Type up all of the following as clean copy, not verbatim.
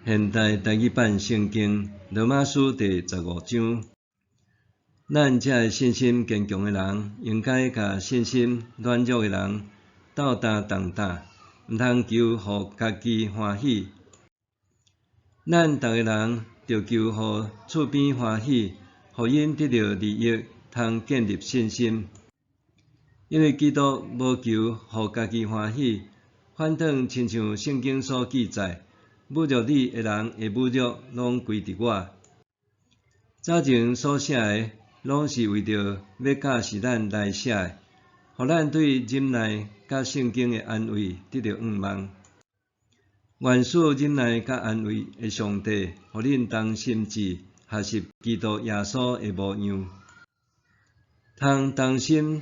現代台語版聖經羅馬書第15章，咱這个信心堅強的人，應該共信心軟弱的人鬥擔重擔，毋通求予家己歡喜。咱逐個人著求予厝邊歡喜，予𪜶得著利益，通建立信心。因為基督無求予家己歡喜，反轉親像聖經所記載：侮辱你的人的侮辱，攏歸佇我。早前所寫的，攏是為著欲教示咱來寫的，予咱對忍耐佮聖經的安慰得著向望。願賜忍耐佮安慰的上帝，予恁同心志學習基督耶穌的模樣，通同心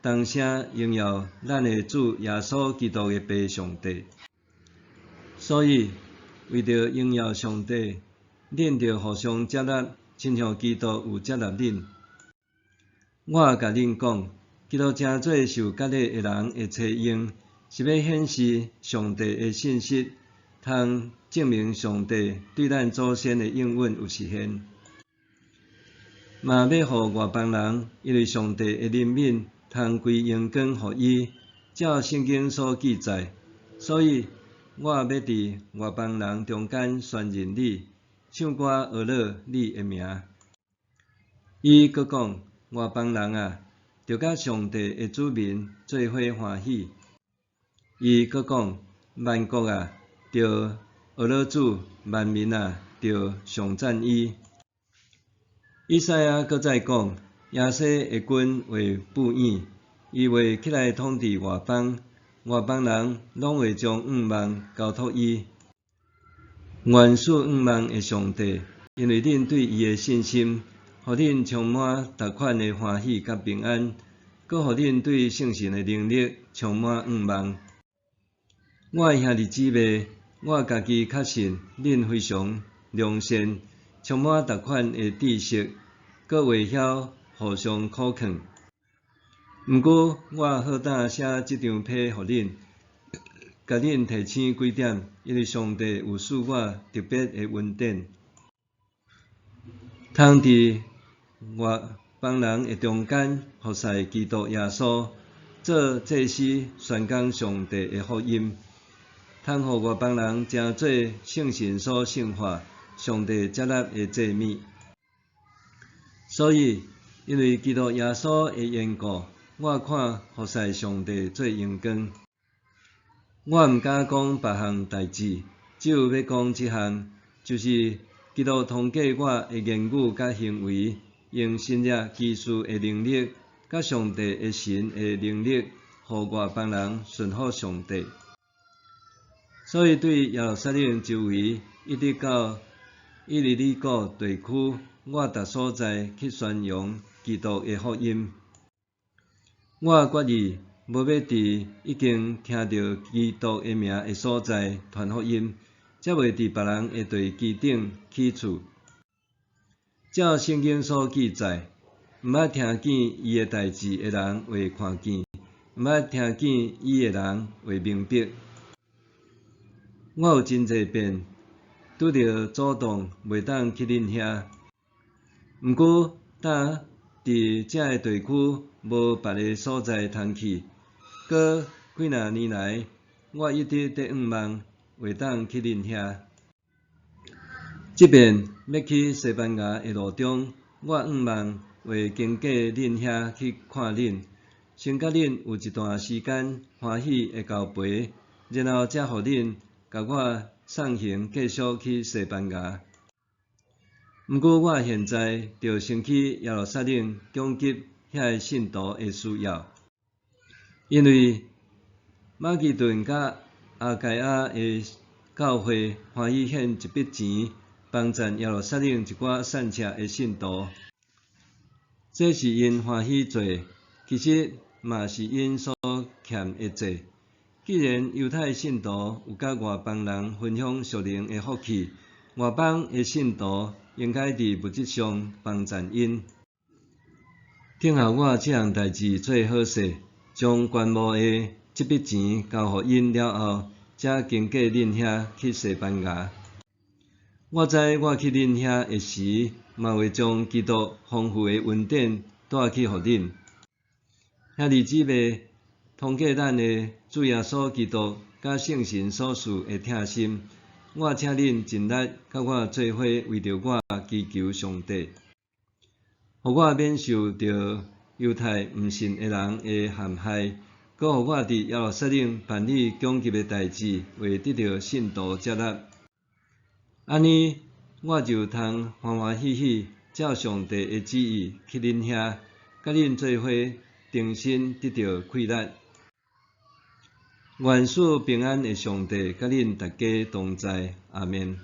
同聲榮耀咱的主耶穌基督的父上帝。所以，為著榮耀上帝，恁著互相接納，親像基督有接納恁。我共恁講，基督成做受割禮的人的冊用，是欲顯示上帝的信實，通證明上帝對咱祖先的應允有實現。嘛欲予外邦人因為上帝的憐憫，通歸榮光予伊，照聖經所記載。所以，我欲佇外邦人中間宣認你，唱歌呵咾你的名。伊閣講：外邦人啊，著佮上帝的子民做伙歡喜。伊閣講：萬國啊，著呵咾主；萬民啊，著頌讚伊。以賽亞閣再講：耶西的根會布影，伊會起來統治外邦，外邦人攏會將向望交託伊。願賜向望的上帝，因為恁對伊的信心，予恁充滿逐款的歡喜佮平安，閣予恁對聖神的能力充滿向望。我的兄弟姊妹，我家己確信恁非常良善，充滿逐款的知識，閣會曉互相苦勸。毋過，我好膽寫這張批予恁，共恁提醒幾點，因為上帝有賜我特別的恩典，通佇外邦人的中間服侍基督耶穌，做祭司宣講上帝的福音，通予外邦人成做聖神所聖化、上帝接納的祭物。所以，因為基督耶穌的緣故，我看服侍上帝做榮光。我毋敢講別項代誌，只有欲講這項，就是基督通過我的言語佮行為，用神蹟奇事的能力，佮上帝的神的能力，予外邦人順服上帝。所以對耶路撒冷周圍，一直到以利里古地區，我逐所在去宣揚基督的福音。我決意無欲佇已經聽著基督的名的所在傳福音，才袂佇別人的地基頂起厝。照聖經所記載，毋捌聽見伊的代誌的人會看見，毋捌聽見伊的人會明白。我有真濟遍拄著阻擋，袂當去恁遐。毋過，當佇這个地區無別个所在通去，閣幾若年來，我一直佇向望會當去恁遐。這遍欲去西班牙的路中，我向望會經過恁遐去看恁，先佮恁有一段時間歡喜的交陪，然後才予恁共我送行，繼續去西班牙。毋過我現在著先去耶路撒冷供給遐个信徒的需要，因為馬其頓佮亞該亞的教會歡喜獻一筆錢，幫贊耶路撒冷一寡散赤的信徒。這是𪜶歡喜做，其實嘛是𪜶所欠的債。既然猶太信徒有佮外邦人分享屬靈的福氣，外邦的信徒應該佇物質上幫贊𪜶。聽候我這項代誌做好勢，將捐募的這筆錢交予𪜶了後，才經過恁遐去西班牙。我知我去恁遐的時，嘛會將基督豐富的恩典帶去予恁。兄弟姊妹，通過咱的主耶穌基督佮聖神所賜的疼心，我請恁盡力佮我做伙為著我祈求上帝，予我免受著猶太毋信的人的陷害，閣予我佇耶路撒冷辦理緊急的代誌，會得著信徒接納。按呢，我就通歡歡喜喜照上帝的旨意去恁遐，佮恁做伙重新得著氣力。願賜平安的上帝佮恁大家同在，阿們。